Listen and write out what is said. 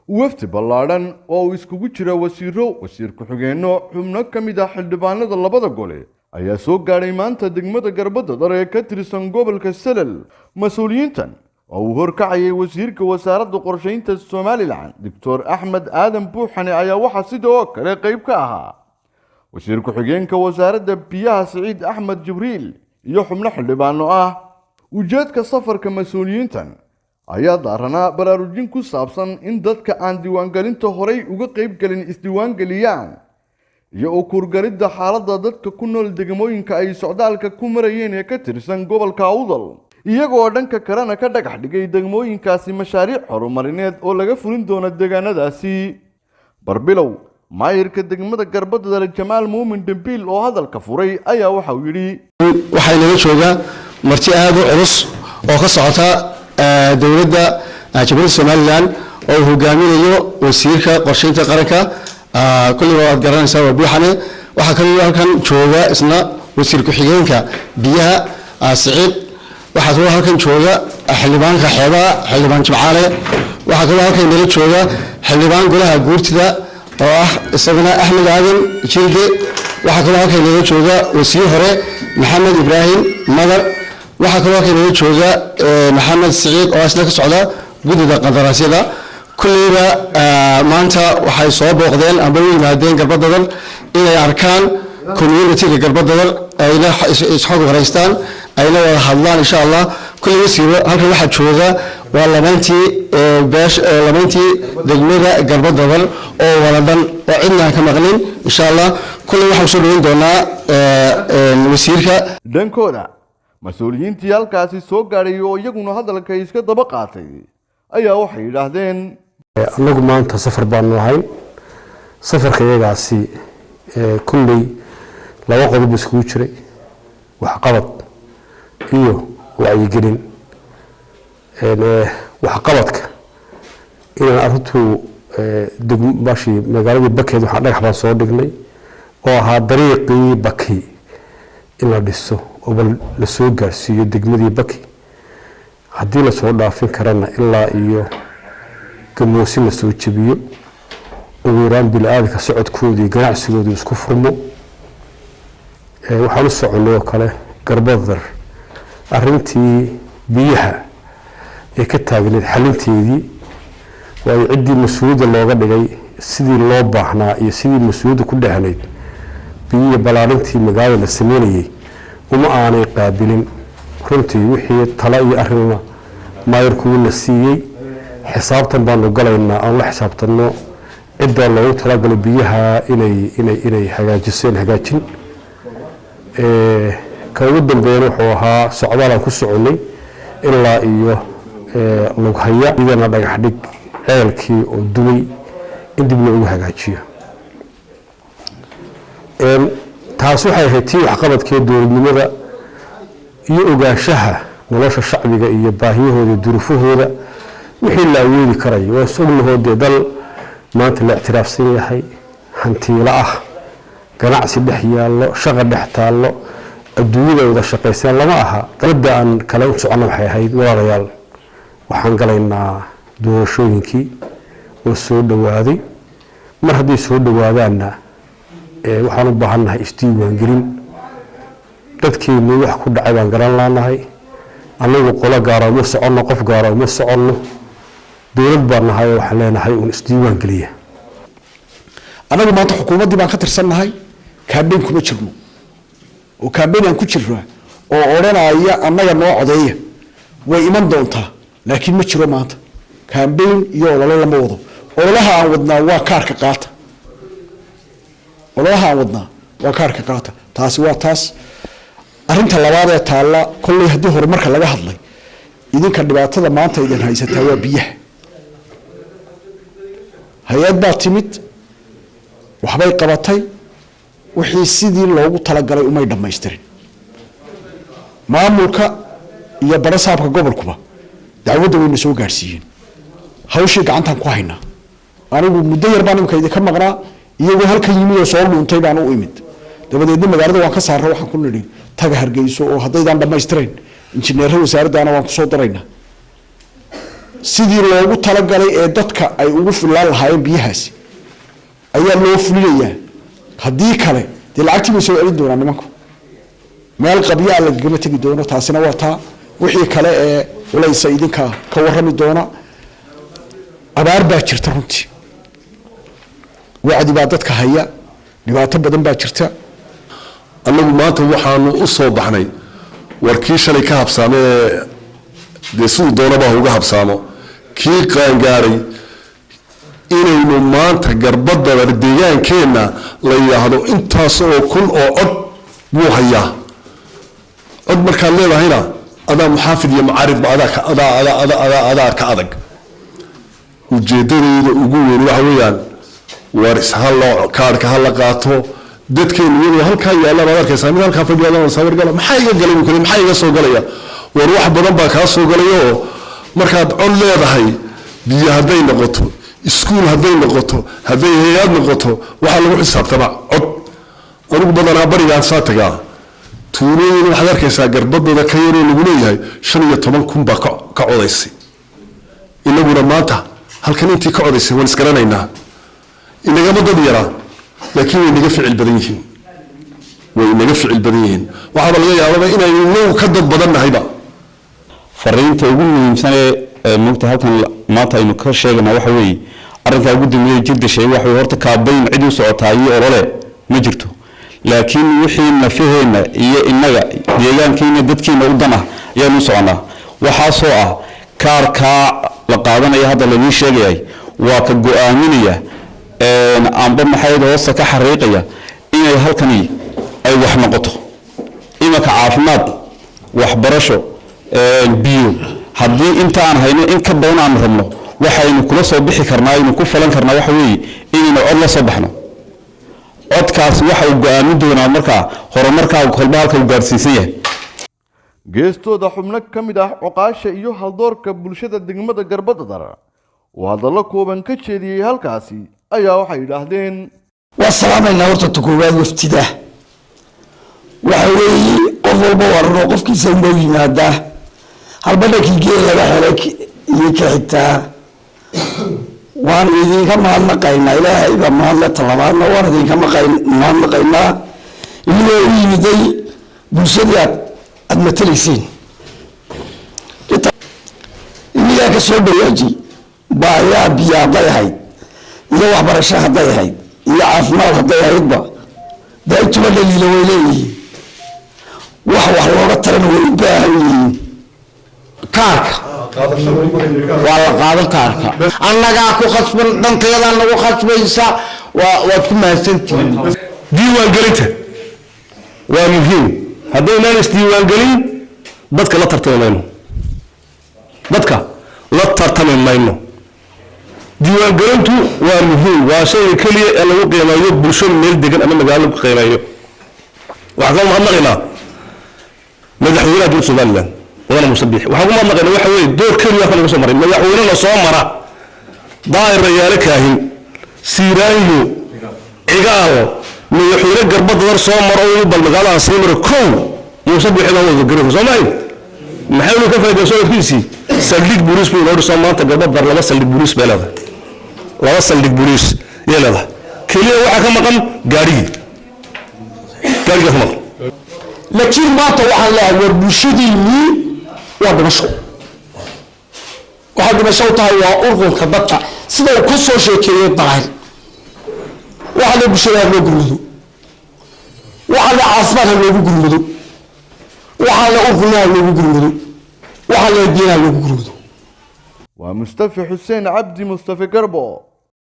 Wafdi ballaadhan oo uu iskugu jira wasiiro, wasiir ku-xigeenno, xubno ka mid ah xildhibaanada labada gole ayaa soo gaadhay maanta degmada Garbadadar ee ka tirsan gobolka Salal. Mas-uuliyiintan oo uu horkacayay wasiirka wasaaradda qorsheynta Somaliland, Doctor Axmed Aadan Buuxane, ayaa waxaa sidoo kale qayb ka ahaa wasiir ku-xigeenka wasaaradda biyaha, Siciid Axmed Jibriil, iyo xubno xildhibaano ah. Ujeedka safarka mas-uuliyiintan ayaa daaranaa baraarujin ku saabsan in dadka aan diiwaangelinta horay uga qaybgelin isdiiwaangeliyaan iyo u kuurgalidda xaaladda dadka ku nool degmooyinka ay socdaalka ku marayeen ee ka tirsan gobolka Awdal, iyagoo dhanka kalena ka dhagax dhigay degmooyinkaasi mashaariic horumarineed oo laga fulin doono deegaanadaasi. Barbilow, maayirka degmada Garbadadale, Jamaal Muumin Dhembiil, oo hadalka furay ayaa waxa uu yidhi: Waxaa inaga jooga marti aada u culus oo ka socota dowladda Jamhuuriyadda Somaliland oo uu hogaaminayo wasiirka qorsheynta qaranka. Kulliba waad garanaysaa, waa Buuxane. Waxaa kaloo halkan jooga isna wasiir ku-xigeenka biyaha, Siciid. Waxaa kaloo halkan jooga xildhibaanka xeebaha, Xildhibaan Jimcaale. Waxaa kaloo halkan inaga jooga xildhibaan golaha guurtida oo ah isaguna Axmed Aadan Jirde. Waxaa kaloo halkan inaga jooga wasiir hore, Maxamed Ibraahim Madar. Waxaa kaloo halkan inaga jooga Maxamed Siciid oo isna ka socda guddida qandaraasyada. Kulleyba maanta waxay soo booqdeen amba u yimaadeen Garbadadar inay arkaan community-ga Garbadadar, ayna isxog wareystaan, ayna wada hadlaan, insha Allah. Kulley wasiiro, halkan waxaa jooga waa labayntii beesh, labayntii degmada Garbadadar oo wada dhan oo cidna aan ka maqlin, insha Allah. Kulley waxaan soo dhaweyn doonaa wasiirka. Dhankooda, mas-uuliyiintii halkaasi soo gaadhay oo iyaguna hadalka iska daba qaatay ayaa waxay yidhaahdeen: Annagu maanta safar baanu ahayn. Safarka iyagaasi kulley laba qodob iskugu jiray: waxqabad iyo wacyigelin. Waxqabadka inaan arrintu bashii magaaladii Bakeed waxaan dhagax baan soo dhignay oo ahaa dariiqii Baki in la dhiso oo bal lasoo gaarsiiyo degmadii Baki, haddii lasoo dhaafin karana ilaa iyo Gamoosi lasoo jebiyo, ugu yaraan bini-aadamka socodkoodii, ganacsigoodii isku furmo. Waxaan u soconay oo kale Garbadar arrintii biyaha ee ka taagneed xalinteedii, waayo ciddii mas-uuliyadda looga dhigay sidii loo baahnaa iyo sidii mas-uuliyadda ku dhehnayd biyihii balaarintii magaalada la sameynayey uma aanay qaabilin. Runtii wixii tala iyo arrinna maayarku wuu na siiyey. Xisaabtan baanu galaynaa, aan la xisaabtanno ciddaa loogu talagalay biyaha inay hagaajiso in hagaajin. Ka ugu dambeeyana wuxuu ahaa socdaal aan ku soconay ilaa iyo Lughaya, iyadana dhagax dhig ceelkii oo dumay in dib loogu hagaajiyo. Taas waxay ahayd tii waxqabadkee dowladnimada iyo ogaanshaha nolosha shacbiga iyo baahiyahooda, duruufahooda, wixii la awoodi karayo. Waa is ognahoo dee dal maanta la ictiraafsan yahay, hantiilo ah, ganacsi dhex yaallo, shaqa dhex taallo, adduunyada wada shaqaysaan lama aha. Dalada aan kale u socono waxay ahayd, walaalayaal, waxaan galaynaa doorashooyinkii oo soo dhowaaday. Mar hadday soo dhowaadaanna, waxaan u baahannahay isdiiwaangelin. Dadkeennu wax ku dhacay baan garan laanahay. Annagu qolo gaara uma soconno, qof gaara uma soconno, dowlad baan nahay oo waxaan leenahay uun isdiiwaan geliya. Annagu maanta xukuumaddii baan ka tirsannahay. Campaign kuma jirno oo campaign aan ku jirna oo odhanaya annaga noo codeeya way iman doontaa, laakiin ma jiro maanta campaign iyo olole lama wado. Ololaha aan wadnaa waa kaarka qaata. Ololaha aan wadnaa waa kaarka qaata. Taasi waa taas. Arrinta labaad ee taalla, kolley haddii horumarka laga hadlay, idinka dhibaatada maanta idin haysataa waa biyaha. Hay-ad baa timid, waxbay qabatay, wixii sidii loogu talagalay umay dhammaystirin. Maamulka iyo barasaabka gobolkuba dacwadda wayna soo gaadhsiiyeen. Hawshii gacantaan ku haynaa. Anigu muddo yar baan imika idinka maqnaa. Iyagoo halkan yimid oo soo dhuuntay baan u imid. Dabadeedna magaalada waan ka saarra. Waxaan ku nidhi, taga Hargeyso oo haddaydaan dhammaystirayn, injineerada wasaaraddaana waan kusoo daraynaa. Sidii loogu talagalay ee dadka ay ugu fillaan lahaayeen biyahaasi ayaa loo fulinayaa. Haddii kale dee lacagtii bay soo celin doonaa nimanku, meel qabyaa lagagama tegi doono. Taasina waa taa. Wixii kale ee culaysa idinka ka warrami doona. Abaar baa jirta runtii, wacdi baa dadka haya, dhibaato badan baa jirta. Annagu maanta waxaanu u soo baxnay war kii shalay ka habsaame ee dee siduu doonaba uga habsaamo, kii qaangaaray, inaynu maanta Garbadadar deegaankeenna la yidhaahdo intaas oo kun oo cod buu hayaa. Cod markaad leedahayna adaa muxaafid iyo mucaaridba adaa ka adag. Ujeedadayda ugu weyn waxa weeyaan war ishalo kaarhka ha la qaato. Dadkeenu iyadoo halkaa yaalla baad arkaysaa mid halkaa fadhiya sawir gala, maxaa iga galay buu kale, maxaa iga soo galaya? War wax badan baa kaa soo galaya oo markaad cod leedahay, biyo hadday noqoto, iskuul hadday noqoto, hadday hay-ad noqoto, waxaa lagu xisaabtamaa cod. Anigu badanaa barigaan saa tagaa tuulooyin, waxaad arkaysaa Garbadooda ka yaroo lagu leeyahay 15,000 baa ka codaysay. Inaguna maanta halkan intii ka codaysay waan isgaranaynaa. Inagama dad yaraa, laakiin way naga ficil badan yihiin, way naga ficil badan yihiin. Waxaaba laga yaababa inaynu inagu ka dad badan nahayba. Fariinta ugu muhiimsan ee moogta halkan maanta aynu ka sheegana waxa weeye arrinkaa ugu dambeeya jirda sheegay waxa weye horta kaabayn cid u socotaa iyo olole ma jirto, laakiin wixii nafaheenna iyo innaga deegaankeena dadkeena u dan ah ayaanu u soconaa. Waxaasoo ah kaarkaa la qaadanaya hadda lainii sheegayay waa ka go-aaminaya amba maxay hoosta ka xariiqaya inay halkani ay wax noqoto. Imanka caafimaad, waxbarasho, biyo, haddii inta aan hayno in ka badan aan rabno, waxaynu kula soo bixi karnaa, aynu ku falan karnaa waxa weeye inaynu cod la soo baxno. Codkaasi waxa uu go-aamin doonaa markaa horumarkaagu kolba halka uu gaarsiisan yahay. Geestooda xubno ka mid ah cuqaasha iyo haldoorka bulshada degmada Garbadadar oo hadallo kooban ka jeediyey halkaasi ayaa waxay yidhaahdeen: Waa salaamaynaa horta. Ta koowaad waftida waxa weeye qof walba wararo qofkiisa unbau yimaadaa, halba dhankii geel laga helay iyo ka xigtaa. Waan idinka mahadnaqaynaa, Ilaahay baa mahadle. Talabaadna waan idinka mahadnaqaynaa inigoo u yimiday bulshadii aad matalayseen, inigaa ka soo dhawaaji baayaa. Biyo hadday ahayd iyo waxbarasho hadday ahayd iyo caafimaad hadday ahaydba, dee intuba dhaliila way leeyihiin, wax looga tarana way u baahan yihiin. Kaarka waa la qaadan, kaarka annagaa ku khasban, dhanteedaa nagu khasbaysa. Waad ku mahadsantihiin. Diiwaangelinta waa muhiim. Haddaynaan isdiiwaangelin dadka la tartami mayno, dadka la tartami mayno. Diiwaangelintu waa muhiim, waa shayga keliya ee lagu qiimeeyo bulsho meel degan ama magaalo lagu qiimeeyo. Waxaan kala mahadnaqaynaa madaxweynaha dowladda Somaliland, Mudane Muuse Biixi. Waxaan ku mahadnaqaynaa waxa weeye door keliya kan lagu soo maray madaxweynena soo mara Daahir Rayaale Kaahin, Siiraanyo, Cigaal, madaxweyne Garbadadar soo maro oo bal magaalada sii maro kow Muuse Biixi baa wada garoonka soo mahay. Maxaynu ka faa'iiday socodkiisii? Saldhig booliis buu inoo dhisoo. Maanta Garbadadar laba saldhig booliis bay leedahay, laba saldhig booliis yay leedahay. Keliya waxaa ka maqan gaadhigii, gaadhigaa ka maqan. Laakiin maanta waxaan leeyahay war bulshadiinnii waa dhimasho. Waxaa dhimasho u tahay waa urqunka dadka sida uu ka soo sheekeeyey Daahir. Waxaa le bulshada ha loo gurmado, waxaa le caafimaad ha loogu gurmado, waxaa le urqunna ha loogu gurmado, waxaa le biyana ha loogu gurmado. Waa Mustafa Xuseen Cabdi, Mustafe Garbo.